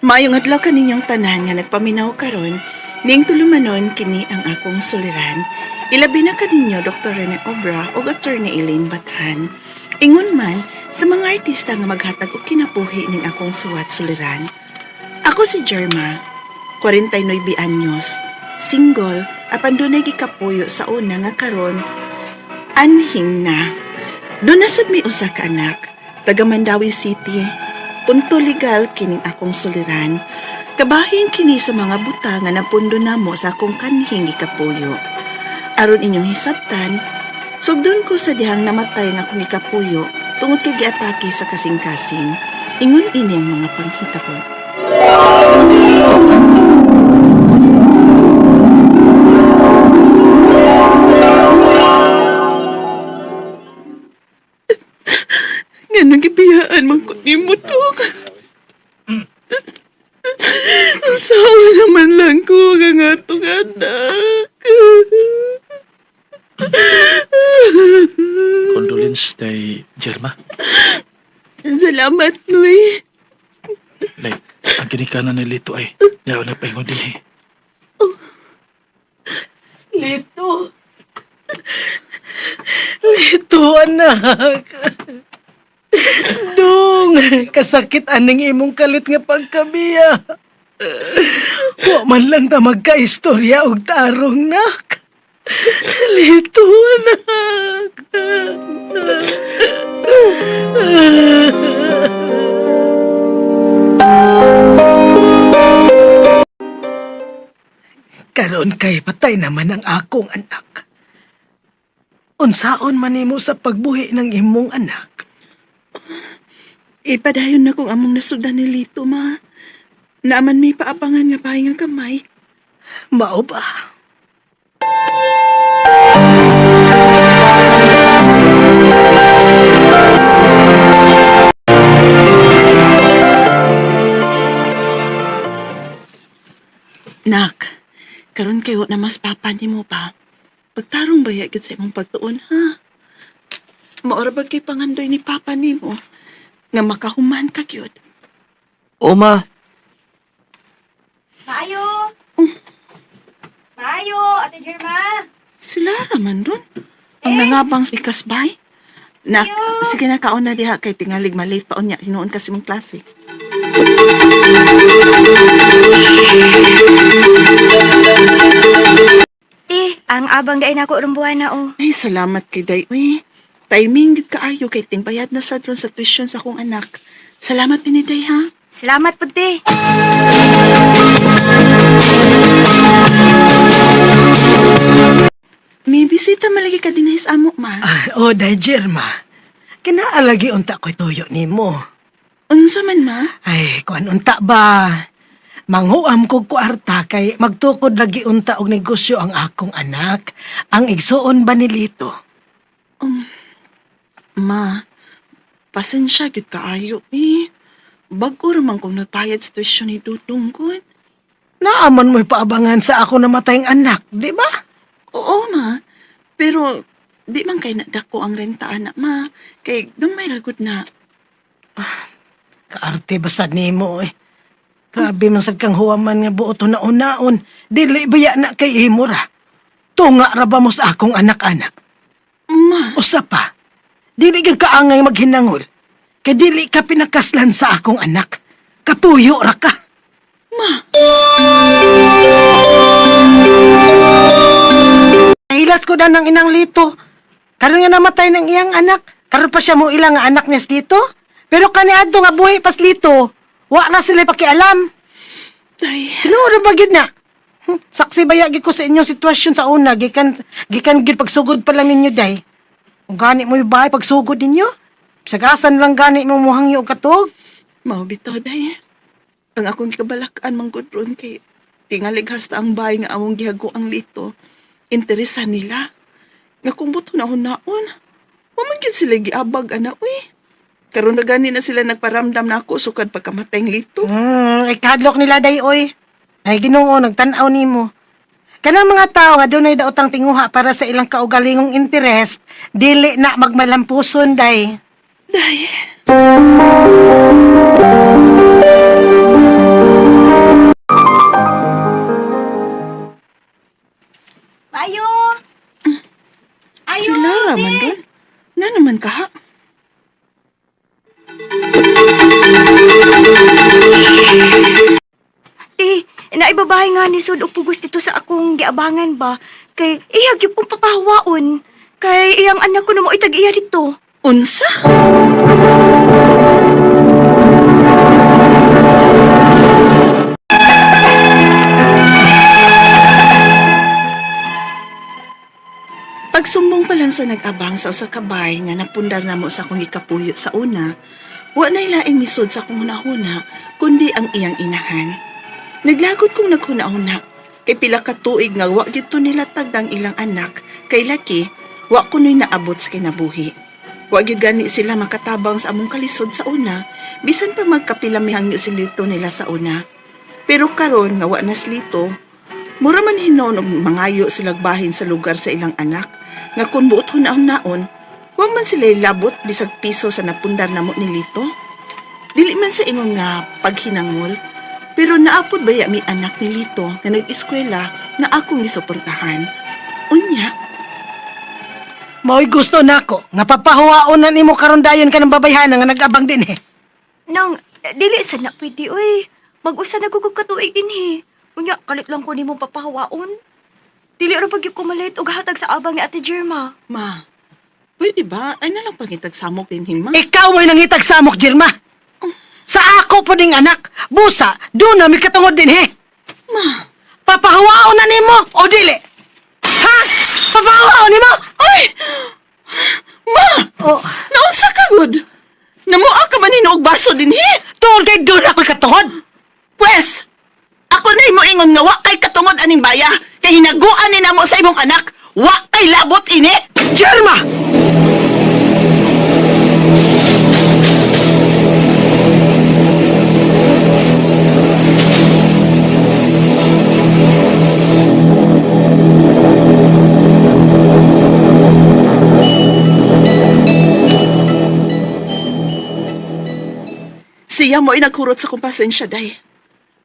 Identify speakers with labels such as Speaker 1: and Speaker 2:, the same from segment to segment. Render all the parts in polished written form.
Speaker 1: Maayong adlaw kaninyong tanan nga nagpaminaw karon, ning tulumanon kini ang akong suliran. Ilabi na kaninyo Dr. Rene Obra ug Attorney Elaine Bathan. Ingon man sa mga artista nga maghatag og kinabuhi ning akong suwat suliran. Ako si Jerma, 49 anyos, single, apan dunay gikapuyo sa una nga karon anhing na. Doon na sad may usa ka anak, taga Mandawi City. Punto legal kining akong suliran. Kabahin kini sa mga buta nga napundo namo sa akong kanhing gikapuyo. Aron inyong hisabtan, sugdon ko sa dihang namatay nga akong gikapuyo tungod kay giatake sa kasing-kasing. Ingon ini ang mga panghitabo. Nga nagibiyaan man ko nimo to. Asawa naman lang ko ang atong anak.
Speaker 2: Condolence day Jerma.
Speaker 1: Salamat, Noy.
Speaker 2: Like, ang ginikanan ni Lito ay yaw na paingon din eh.
Speaker 3: Lito. Lito, anak. Dong, kasakit aning imong kalit nga pagkabiya. Wa man lang ta magkaistorya og tarong, nak. Lito, anak. Karon kay patay naman ang akong anak. Unsaon man nimo sa pagbuhi ng imong anak?
Speaker 1: Ipadayon na kung among nasugdan ni Lito, ma. Naaman may paabangan nga pahinga kamay.
Speaker 3: Mao ba?
Speaker 1: Nak, karon kay wa na mas papa nimo pa. Pagtarong baya gyud sa imong pagtuon, ha? Maora ba kay pangandoy ni papa nimo nga makahuman ka gyud?
Speaker 4: Oma,
Speaker 5: Maayo! Maayo, Ate Germa!
Speaker 1: Sila raman ron. Ang nangabang sa ikasbay. Nak, sige na kaon na diha kay tingalig malate pa unya hinuon kasi mong klase.
Speaker 5: Ti, ang abang dahil nako rumbuhan na oh.
Speaker 1: Ay, salamat kay Day. Uy, timing gid kaayo kay tingbayad na sad ron sa tuition sa akong anak. Salamat din ni Day ha.
Speaker 5: Salamat po, te.
Speaker 1: May bisita malagi ka din sa amo, ma.
Speaker 3: Ah, o, day Jerma. Kinaalagi unta ko'y tuyo nimo.
Speaker 1: Unsa man, ma?
Speaker 3: Ay, kuan unta ba? Manghuam kog kuarta kay magtukod lagi unta og negosyo ang akong anak. Ang igsuon ba ni Lito?
Speaker 1: Ma, pasensya gyud kaayo eh. Bag-o ra man kong nagbayad sa tuition ni Dudong ko.
Speaker 3: Naaman mo'y paabangan sa ako namatayng anak, di ba?
Speaker 1: Oo, ma. Pero di man kay nadako ang renta anak, ma. Kay gamay ra gud na.
Speaker 3: Kaarte basad nimo eh. Grabe man sad kang huwaman nga buot na unaon. Dili baya na kay imo ra. Tunga ra ba mo sa akong anak-anak?
Speaker 1: Ma,
Speaker 3: Usa pa, dili gyud kaangay maghinangol. Kay dili ka pinakaslan sa akong anak. Kapuyo ra ka.
Speaker 1: ma.
Speaker 3: Ilas ko na ng inang lito. Karon nga namatay ng iyang anak. Karon pa siya mo ilang nga anak niya dito. Pero kaniadto nga buhi pas lito. Wa na sila pakialam.
Speaker 1: Day,
Speaker 3: Tinuod ba gyud na? Saksi ba gyud ko sa inyong sitwasyon sa una gikan gikan gyud pagsugod pa lang ninyo day. Ug gani mo yung bahay pagsugod ninyo. Sagasan lang gani mo muhangyo og katog.
Speaker 1: mao bitaw day. Ang akong gikabalakan man gud ron kay tingalig hasta ang bahay nga among gihago ang lito. Interesa nila. Nga kung buto na hunaon. Wa man gyud sila giabag ana uy. Karon na gani na sila nagparamdam na ako sukad pagkamatay ng lito.
Speaker 3: Ikadlok nila day oy. Ay Ginoo nagtan-aw nimo. Kanang mga tao nga dunay daotang tinguha para sa ilang kaugalingong interest, dili na magmalampuson day.
Speaker 1: Day.
Speaker 5: babae nga ni sud og pugos dito sa akong giabangan ba kay iya gyud kong papahawaon. Kay iyang anak ko na mo itag iya dito.
Speaker 1: Unsa? Pagsumbong pa lang sa nag-abang sa usa ka bay nga napundar namo sa akong gikapuyo sa una, wa nay laing misud sa akong hunahuna kundi ang iyang inahan. Naglagot kong naghuna-huna kay pila ka tuig nga wa gyud to nila tagdang ilang anak kay laki wa kunoy naabot sa kinabuhi. Wa gyud gani sila makatabang sa among kalisod sa una, bisan pa magkapila mihangyo silito nila sa una. Pero karon nga wa na silito, mura man hinon og mangayo silag bahin sa lugar sa ilang anak nga kun buot hunaon-naon, wa man sila labot bisag piso sa napundar namo ni Lito. Dili man sa ingon nga paghinangol, pero naapod baya mi anak ni Lito nga nag-eskwela nga akong gisuportahan. Unya,
Speaker 3: Mao'y gusto nako nga papahuwaon na nimo karon dayon ka ng babayhana nga nag-abang din eh.
Speaker 5: Nang dili sa na pwede oy. Mag-usa na ko kog katuig dinhi. Unya kalit lang ko nimo papahawaon. Dili ra pag gyud ko malit og hatag sa abang ni Ate Jerma.
Speaker 1: Ma, pwede ba? Ay nalang pangitagsamok din hima.
Speaker 3: Ikaw mo'y nangitag samok, Jirma. Sa ako po ding anak, busa, doon na may katungod din he.
Speaker 1: Ma,
Speaker 3: Papahawaon na nimo o dili? Ha? Papahawaon nimo?
Speaker 1: Ay! Ma!
Speaker 3: Oh,
Speaker 1: Naunsa ka gud? Namuha ka man hinuog baso din he?
Speaker 3: tungod kay doon ako'y katungod.
Speaker 1: Pwes, ako na imo ingon nga wa kay katungod aning baya kay hinaguan ni namo sa imong anak, wa kay labot ini.
Speaker 3: Jirma!
Speaker 1: Siya mo ay nagkurot sa kong pasensya, day.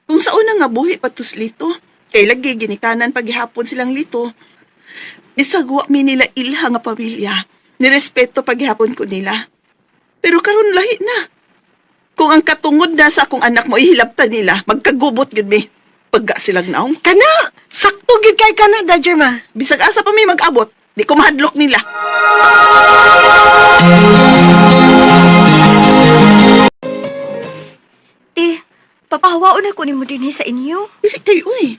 Speaker 1: Kung sa una nga buhi pa tus lito, kay lagi ginikanan paghihapon silang lito. Bisag wa mi nila ilha nga pamilya, nirespeto paghihapon ko nila. Pero karon lahi na. Kung ang katungod na sa akong anak mo ihilabtan nila, magkagubot gud mi. Pagga silang naong.
Speaker 3: Kana, sakto gid kay kana da, Jirma.
Speaker 1: Bisag asa pa mi mag-abot, di ko mahadlok nila.
Speaker 5: Te, papahawaon na ko nimo dinhi sa inyo.
Speaker 1: Dili kayo, uy.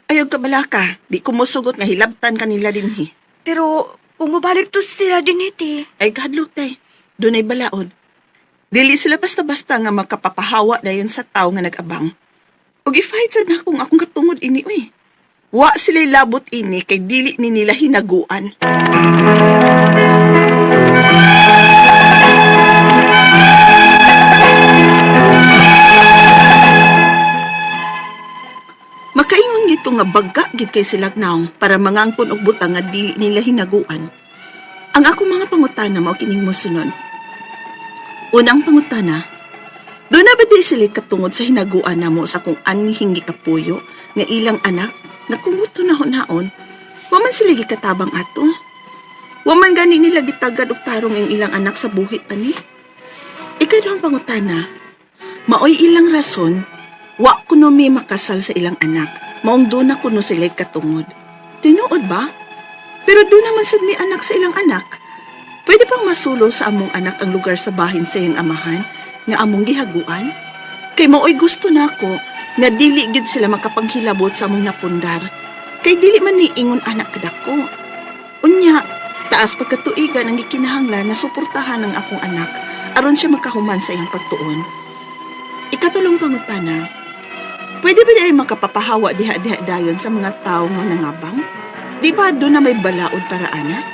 Speaker 1: Ayaw ka balaka, di ko mosugot nga hilabtan kanila dinhi.
Speaker 5: Pero kung mobalik to sila dinhi te.
Speaker 1: Ay kahadlok tay, dunay balaod. Dili sila basta-basta nga makapapahawa dayon sa tao nga nag-abang. Ug i-fight sad na kung akong katungod ini uy. Wa sila labot ini kay dili ni nila hinaguan. Makaingon gid ko nga bagga gid kay sila naong para mangangkon og butang nga dili nila hinaguan. Ang akong mga pangutana mao kining mosunod. Unang pangutana, doon na ba di sila katungod sa hinaguan namo sa kung anhing gikapuyo nga ilang anak nga kumuto na naon, wa man sila gikatabang ato. Wa man gani nila gitagad og tarong ang ilang anak sa buhit pa ni. Ikaduhang pangutana, maoy ilang rason, wa kuno mi makasal sa ilang anak, maong doon na kuno sila katungod. Tinuod ba? Pero doon naman sad mi anak sa ilang anak. Pwede pang masulo sa among anak ang lugar sa bahin sa iyang amahan nga among gihaguan? Kay maoy gusto nako nga dili gyud sila makapanghilabot sa among napundar. Kay dili man ni ingon anak kadako. Unya, taas pagkatuigan ang gikinahanglan na suportahan ang akong anak aron siya makahuman sa iyang pagtuon. Ikatulong pangutana, pwede ba di ay makapapahawa diha-diha dayon sa mga tao nga nangabang? Di ba doon na may balaod para anak?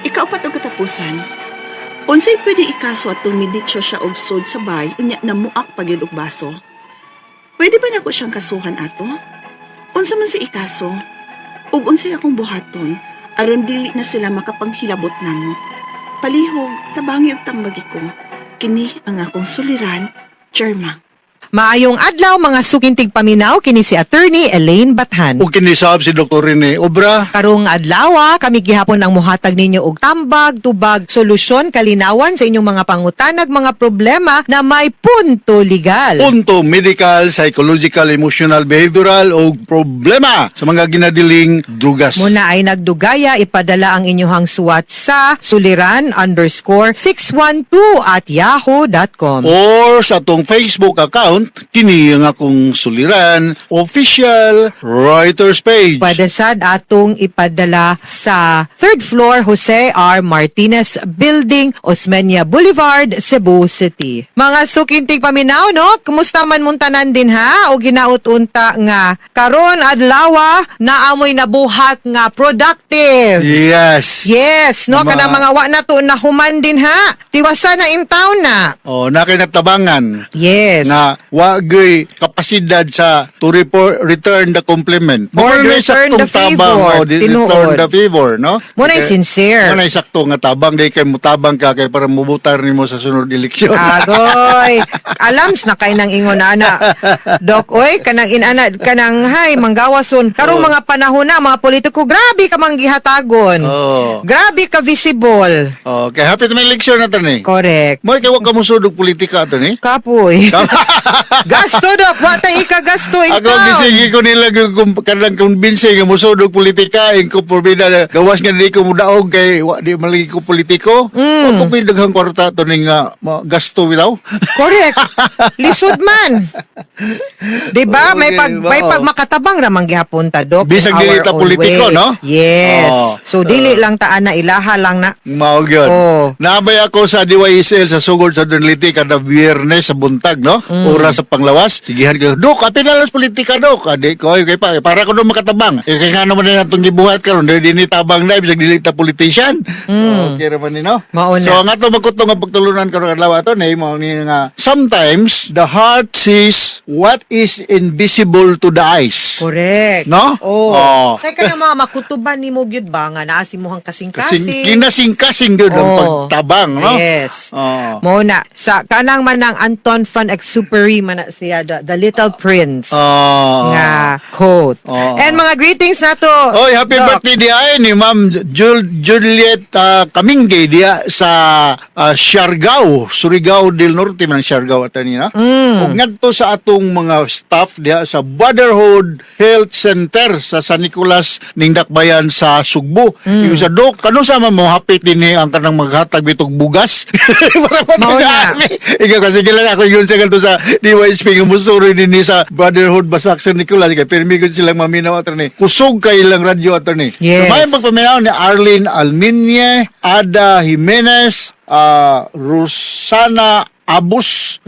Speaker 1: Ikaupat og katapusan. Unsay pwede ikaso atong miditso siya og sud sa bay unya namuak pagyud og baso? Pwede ba nako siyang kasuhan ato? Unsa man si ikaso? Ug unsay akong buhaton aron dili na sila makapanghilabot namo? Palihog, tabangi og tambagi ko. Kini ang akong suliran, Germa.
Speaker 6: Maayong adlaw, mga suking tigpaminaw, kini si Attorney Elaine Bathan.
Speaker 7: O kinisab si Dr. Rene Obra.
Speaker 6: Karong adlaw, kami gihapon ang muhatag ninyo og tambag, tubag, solusyon, kalinawan sa inyong mga pangutanag, mga problema na may punto legal.
Speaker 7: Punto medical, psychological, emotional, behavioral o problema sa mga ginadiling drugas.
Speaker 6: Muna ay nagdugaya, ipadala ang inyong suwat sa suliran_612@yahoo.com.
Speaker 7: Or sa atong Facebook account, kini ang akong Suliran Official Writers Page.
Speaker 6: Pwede sad atong ipadala sa third floor, Jose R. Martinez Building, Osmeña Boulevard, Cebu City. Mga suking tigpaminaw, no? Kumusta man mong tanan din ha? O ginaut-unta nga karon adlawa naamoy nabuhat nga productive.
Speaker 7: Yes.
Speaker 6: Yes, no,
Speaker 7: Mga
Speaker 6: kanang mga wa na to na human din ha. Tiwasa na in town na.
Speaker 7: O, na kay natabangan.
Speaker 6: Yes.
Speaker 7: Na wagay kapasidad sa to report, return the compliment.
Speaker 6: Or
Speaker 7: Mao na
Speaker 6: return
Speaker 7: saktong
Speaker 6: the
Speaker 7: tabang,
Speaker 6: favor.
Speaker 7: o,
Speaker 6: Tinuod.
Speaker 7: return the favor, no?
Speaker 6: Mao na
Speaker 7: Okay.
Speaker 6: sincere.
Speaker 7: Mao na sakto nga tabang di kay mutabang ka kay para mubutar nimo sa sunod eleksyon.
Speaker 6: Agoy. Alams na kay nang ingon ana. Dok, oy, kanang inana kanang hay manggawason. Karong mga panahon na mga politiko grabe ka manggihatagon.
Speaker 7: Oo.
Speaker 6: Grabe ka visible.
Speaker 7: Okay, happy to may eleksyon na to ni.
Speaker 6: Correct.
Speaker 7: Mo kay wa ka mosud og politika ato ni.
Speaker 6: Kapoy. Gasto, dok, wa tay ikagasto in
Speaker 7: Ako
Speaker 6: town.
Speaker 7: gisigi ko nila kanang kumbinsi nga mosud og politika in ko porbida na gawas nga di ko mudaog kay wa di malagi ko politiko. Wa ko pwede daghang kwarta to ning nga gasto bitaw.
Speaker 6: Correct. Lisod man. 'Di ba? May
Speaker 7: Okay,
Speaker 6: pag may
Speaker 7: oo.
Speaker 6: pag makatabang ra man gihapon ta, dok, in
Speaker 7: Bisag dili
Speaker 6: our
Speaker 7: ta
Speaker 6: own
Speaker 7: politiko,
Speaker 6: way.
Speaker 7: no?
Speaker 6: Yes.
Speaker 7: Oo.
Speaker 6: So dili lang ta ana ilaha lang na.
Speaker 7: Mao gyud.
Speaker 6: Oo.
Speaker 7: Naabay ako sa DYSL sa sugod sa Dunliti kada Biyernes sa buntag, no? Oras sa panglawas. Sigihan ko, "Dok, apil na lang sa politika, dok." Adi ko, "Ay, kay pa, para ko do makatabang." Eh kay ngano man na atong gibuhat karon, di ni tabang na bisag dili ta politician. Okay ra man ni, no?
Speaker 6: Mao na.
Speaker 7: So ang ato magkutong nga pagtulunan karon adlaw ato ni mao ni nga sometimes the heart sees what is invisible to the eyes.
Speaker 6: Correct.
Speaker 7: No?
Speaker 6: Oo.
Speaker 7: Oo.
Speaker 6: Kaya ka mga makutuban ni mo gyud ba nga naa si muhang
Speaker 7: Kasing
Speaker 6: kasing-kasing.
Speaker 7: kinasing-kasing gyud ang
Speaker 6: Oo.
Speaker 7: pagtabang, no?
Speaker 6: Yes.
Speaker 7: Oo.
Speaker 6: Mo na sa kanang manang Anton van Exupery man na siya the Little Prince
Speaker 7: Oo.
Speaker 6: nga quote.
Speaker 7: Oo.
Speaker 6: And mga greetings na to.
Speaker 7: Oy, happy
Speaker 6: Doc.
Speaker 7: birthday di ay ni Ma'am Juliet Kamingge diya sa Siargao, Surigao del Norte man ang Siargao ato ni na. Ug ngadto sa atong mga staff diha sa Brotherhood Health Center sa San Nicolas ning Dakbayan sa Sugbo. Yung sa dok kanu sa man mo hapit dinhi ang kanang maghatag bitog bugas para
Speaker 6: Mao na.
Speaker 7: matagaami. Ikaw kasi lang ako yun sa kanto sa DYSP nga musuroy dinhi sa Brotherhood Basak San Nicolas kay pirmi gud silang maminaw, attorney. Kusog kay ilang radyo, attorney.
Speaker 6: Yes.
Speaker 7: May pagpaminaw ni Arlene Alminye, Ada Jimenez, Rosana Abus,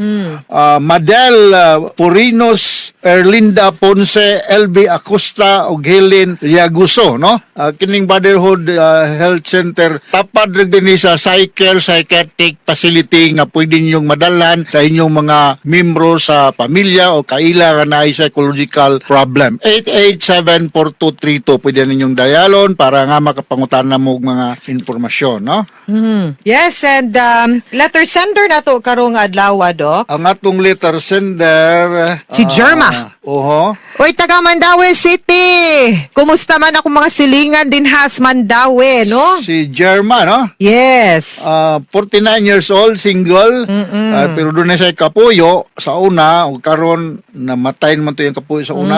Speaker 7: Madel Porinos, Erlinda Ponce, LB Acosta ug Helen Liaguso, no? Kining Brotherhood Health Center tapad rin dinhi sa cycle psychiatric facility nga pwede ninyong madalhan sa inyong mga membro sa pamilya o kaila nga naay psychological problem. 887-4232 pwede ninyong dayalon para nga makapangutana mo og mga informasyon, no?
Speaker 6: Yes, and letter sender na to karong adlaw, Dok.
Speaker 7: Ang atong letter sender
Speaker 6: Si Germa.
Speaker 7: Oho.
Speaker 6: Uy, taga Mandaue City! Kumusta man ako mga silingan din has Mandaue, no?
Speaker 7: Si Germa, no?
Speaker 6: Yes.
Speaker 7: 49 years old, single. Pero doon na siya kapuyo sa una ug karon namatay naman to yung kapuyo sa una.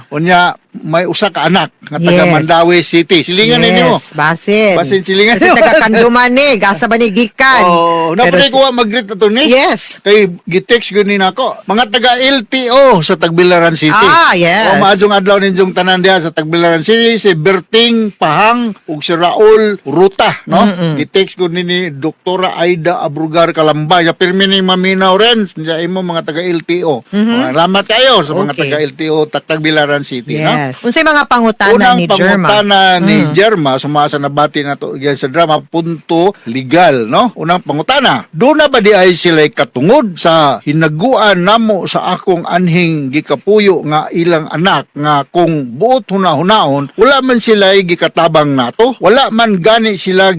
Speaker 7: Unya may usa ka anak nga taga Mandaue City. Silingan
Speaker 6: Yes,
Speaker 7: ninyo.
Speaker 6: basin.
Speaker 7: Basin silingan.
Speaker 6: Kasi taga Kanduman ni, gasa ba ni gikan?
Speaker 7: Oh,
Speaker 6: Pero
Speaker 7: napatay ko mag-greet na to ni.
Speaker 6: Yes.
Speaker 7: Kay gitext gyud ni nako. Mga taga LTO sa Tagbilaran City.
Speaker 6: Ah, yes.
Speaker 7: O maadjong adlaw ninyong tanan diha sa Tagbilaran City si Berting Pahang ug si Raul Ruta, no? Gitext gyud ni ni Doktora Aida Abrugar Kalambay. Ya pirmi ni maminaw rin sa imo mga taga LTO. Salamat kayo sa mga taga LTO Tagbilaran City, no?
Speaker 6: Yes. Unsay mga pangutana
Speaker 7: Unang
Speaker 6: ni Germa?
Speaker 7: pangutana ni Germa sumasa na bati na to diyan sa drama punto legal, no? Unang pangutana, doon na ba di ay sila katungod sa hinaguan namo sa akong anhing gikapuyo nga ilang anak nga kung buot huna-hunaon wala man sila gikatabang nato, wala man gani sila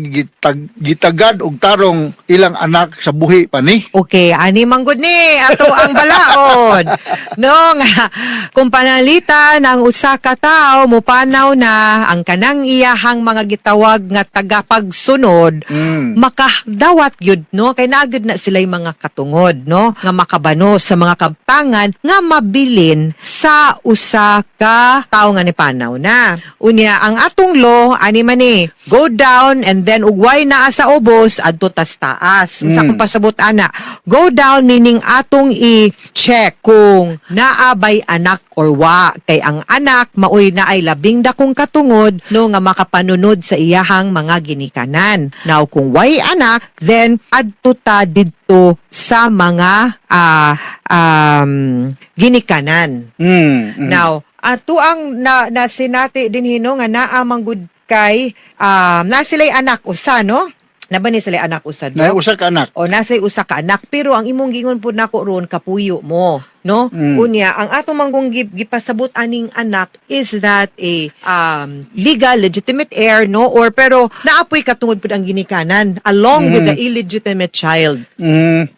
Speaker 7: gitagad og tarong ilang anak sa buhi pa ni?
Speaker 6: Okay, ani manggod ni ato ang balaod. No nga kung panalitan ang usa ka tawo mupanaw na ang kanang iyahang mga gitawag nga tagapagsunod, makadawat gyud, no, kay naa gyud na sila'y mga katungod, no, nga makabano sa mga kabtangan nga mabilin sa usa ka tawo nga nipanaw na. Unya ang atong law ani man ni go down and then ugway naa sa ubos adto tas taas. Unsa akong pasabot ana? Go down meaning atong i-check kung naa bay anak or wa, kay ang anak maoy na ay labing dakong katungod, no, nga makapanunod sa iyahang mga ginikanan. Now kung way anak, then adto ta didto sa mga ginikanan. Now, ato ang na, na sinati din hino nga naa manggod kay na sila'y anak usa, no? Naba ni sila'y anak usa,
Speaker 7: Na
Speaker 6: no?
Speaker 7: usa ka anak.
Speaker 6: O nasa'y usa ka anak, pero ang imong gingon pud nako ron kapuyo mo, no? Unya ang atong manggong gipasabot aning anak is that a legal legitimate heir, no, or pero naapoy katungod pud ang ginikanan along with the illegitimate child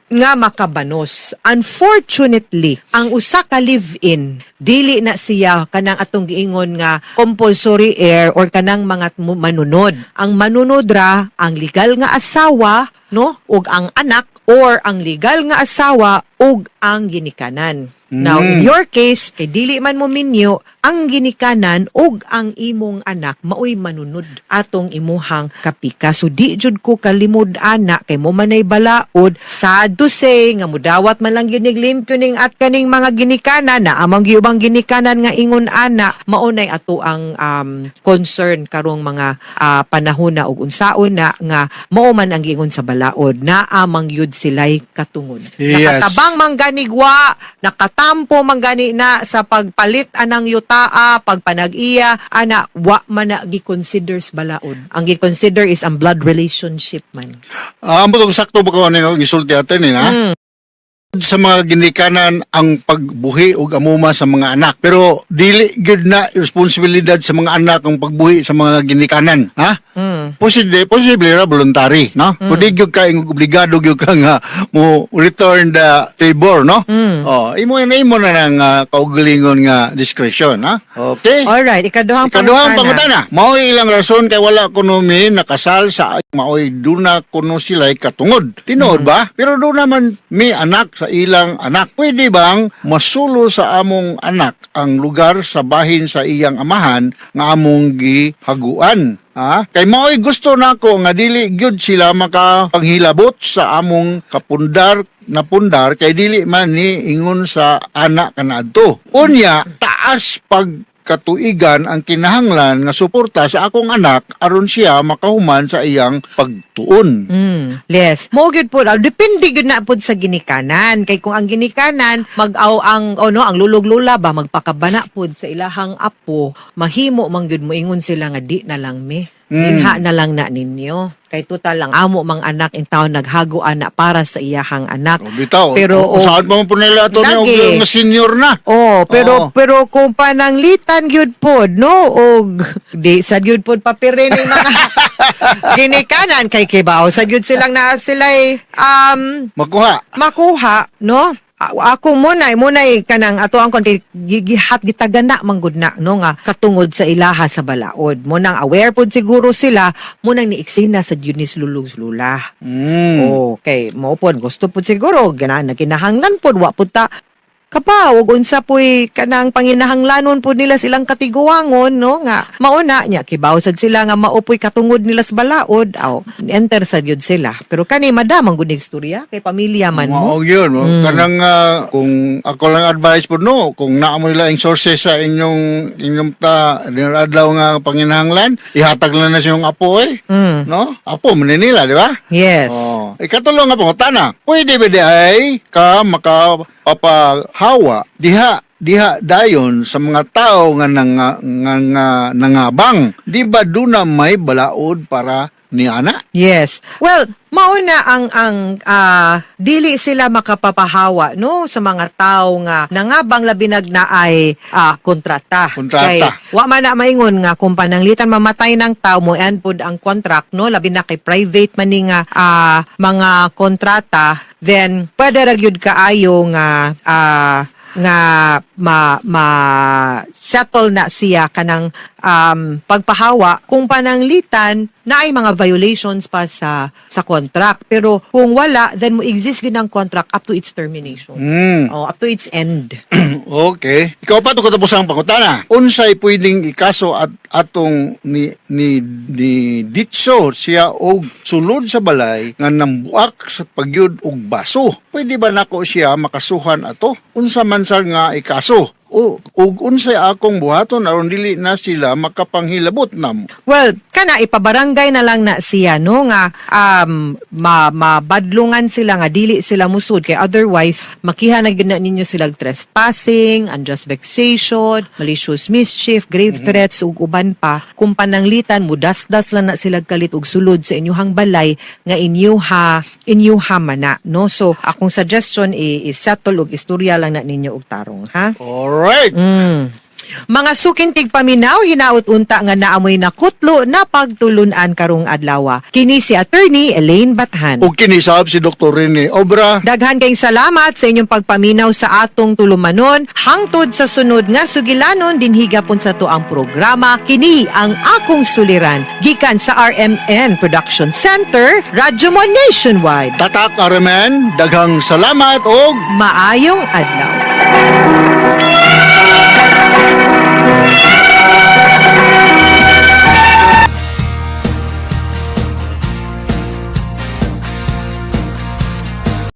Speaker 6: nga makabanos. Unfortunately, ang usa ka live-in, dili na siya kanang atong giingon nga compulsory heir or kanang mga manunod. Ang manunod ra ang legal nga asawa, no, ug ang anak or ang legal nga asawa ug ang ginikanan. Now, in your case, kay dili man mo minyo, ang ginikanan ug ang imong anak maoy manunod atong imuhang kapika. So di jud ko kalimod ana kay mo manay balaod. Sad to say nga mudawat man lang gyud nig ning at kaning mga ginikanan na amang giubang ginikanan nga ingon ana, maunay ato ang concern karong mga panahon na ug unsaon na nga mao man ang giingon sa balaod na amang yud sila'y katungod. Nakatabang mangganigwa, nakatampo manggani na sa pagpalit anang yutaa, pagpanag-iya, ana wa man na gi-consider sa balaod. Ang gi-consider is ang blood relationship man.
Speaker 7: Ah, ambot og sakto ba ko ani nga gisulti atin ni na? Sa mga ginikanan ang pagbuhi og amuma sa mga anak. Pero dili gyud na responsibilidad sa mga anak ang pagbuhi sa mga ginikanan, ha? Posible, posible ra voluntary, no? Pwede gyud ka ingog obligado gyud ka nga mo return the favor, no? Oh, imo na imo na nang kaugalingon nga discretion, ha? Okay.
Speaker 6: Alright, ikaduhang
Speaker 7: Ikaduhang
Speaker 6: pangutana.
Speaker 7: pangutana. Mao'y ilang rason kay wala kuno mi nakasal sa mao'y duna kuno sila'y katungod. Tinuod ba? Pero duna man mi anak sa ilang anak. Pwede bang masulo sa among anak ang lugar sa bahin sa iyang amahan nga among gihaguan? Ha? Kay mao'y gusto nako nga dili gyud sila makapanghilabot sa among kapundar na pundar kay dili man ni ingon sa anak kanadto. Unya, taas pag katuigan ang kinahanglan nga suporta sa akong anak aron siya makahuman sa iyang pagtuon.
Speaker 6: Yes. Mo gyud po, depende gyud na pod sa ginikanan. Kay kung ang ginikanan mag-aw ang ono ang lulog-lula ba magpakabana pod sa ilahang apo, mahimo man gyud moingon sila nga di na lang mi. Dinha na lang na ninyo. Kay total ang amo mang anak in town naghago ana para sa iyahang anak.
Speaker 7: O, bitaw.
Speaker 6: Pero,
Speaker 7: o, saan pa man po nila ito
Speaker 6: Lagi.
Speaker 7: niya nga senior na.
Speaker 6: Oh, pero
Speaker 7: Oo.
Speaker 6: pero kung pananglitan gyud pod, no, og di sad gyud pod papirin ning mga ginikanan kay kibaw sad gyud silang naa sila'y
Speaker 7: Makuha.
Speaker 6: makuha, no? Ako muna, muna kanang ato ang konti gigihat gitagana manggod na, no, nga katungod sa ilaha sa balaod. Mo nang aware pod siguro sila, mo nang niiksina sa Eunice Lulug Lula. Okay, mo pod gusto pod siguro gana kinahanglan pod wa pud ta kapaw ug unsa po'y kanang panginahanglanon pod nila silang katiguangon, no, nga mauna nya kibaw sad sila nga mao po'y katungod nila sa balaod, aw enter sad yun sila, pero kani madam ang gud istorya kay pamilya man mo.
Speaker 7: Mao yun. Kanang kung ako lang advice po no, kung naamoy laing sources sa inyong inyong ta adlaw nga panginahanglan, ihatag lang na siyang apo eh. No? Apo man ni nila, di ba?
Speaker 6: Yes.
Speaker 7: Oh. Ikatulo nga pangutana, pwede ba di ay ka makapapahawa diha diha dayon sa mga tao nga, nang, nga, nga nangabang? Di ba duna may balaod para Ni ana.
Speaker 6: Yes. Well, mauna ang dili sila makapapahawa, no, sa mga tao nga nangabang labinag na ay kontrata.
Speaker 7: Kontrata.
Speaker 6: Kay wa man na maingon nga kung pananglitan mamatay ng tao mo and pud ang contract, no, labi na kay private man ni nga mga kontrata, then pwede ra gyud kaayo nga nga ma, ma settle na siya kanang pagpahawa kung pananglitan na ay mga violations pa sa contract, pero kung wala, then mo exist gyud ang contract up to its termination. Oh, up to its end.
Speaker 7: Okay. Ikaw pa to katapos ang pangutana. Unsay pwedeng ikaso at atong ni ditso siya og sulod sa balay nga nambuak sa pagyud og baso? Pwede ba nako siya makasuhan ato? Unsa man sa nga ikaso? O ug unsay akong buhaton aron dili na sila makapanghilabot namo?
Speaker 6: Well, kana ipabarangay na lang na siya, no, nga mabadlungan sila nga dili sila musud kay otherwise makiha na gyud na ninyo sila og trespassing, unjust vexation, malicious mischief, grave threats ug uban pa kung pananglitan mudasdas lang na sila kalit og sulod sa inyuhang balay nga inyuha man na, no. So akong suggestion i-settle og istorya lang na ninyo og tarong, ha.
Speaker 7: Alright.
Speaker 6: Mga sukintig paminaw, hinaut unta nga naamoy na kutlo na pagtulunan karong adlaw. Kini si Attorney Elaine Bathan.
Speaker 7: Ug kini sab si Dr. Rene Obra.
Speaker 6: Daghan kayong salamat sa inyong pagpaminaw sa atong tulumanon. Hangtod sa sunod nga sugilanon, dinhiga pun sa to ang programa. Kini ang akong suliran. Gikan sa RMN Production Center, Radyo Mo Nationwide.
Speaker 7: Tatak RMN, daghang salamat og
Speaker 6: Maayong adlaw.